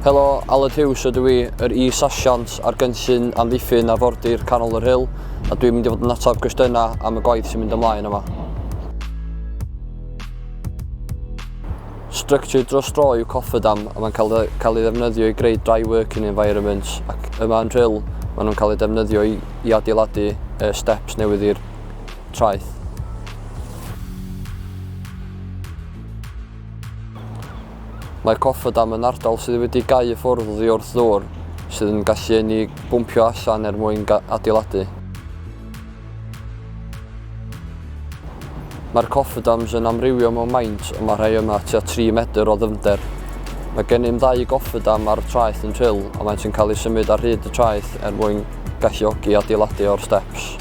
Helo, Aled Hughes ydw i, yr is-asiant ar gynllun amddiffyn arfordir Canol y Rhyl, a dwi'n mynd i fod yn ateb cwestiynau am y gwaith sy'n mynd ymlaen yma. Structure dros dro yw cofferdam a mae'n cael, cael ei ddefnyddio i greu dry working environments ac yma yn Rhyl maen nhw'n cael ei defnyddio i, i adeiladu uh, steps newydd i'r traeth. Mae cofferdam yn ardal sydd wedi gau i ffwrdd oddi wrth ddŵr, sydd yn gallu eni bwmpio allan er mwyn adeiladu. Mae'r cofferdams yn amrywio mewn maint ond mae rhai yma tua 3 medr o ddyfnder. Mae gennym ddau gofferdam ar y traeth yn Rhyl a maent yn cael eu symud ar hyd y traeth er mwyn galluogi adeiladu o'r steps.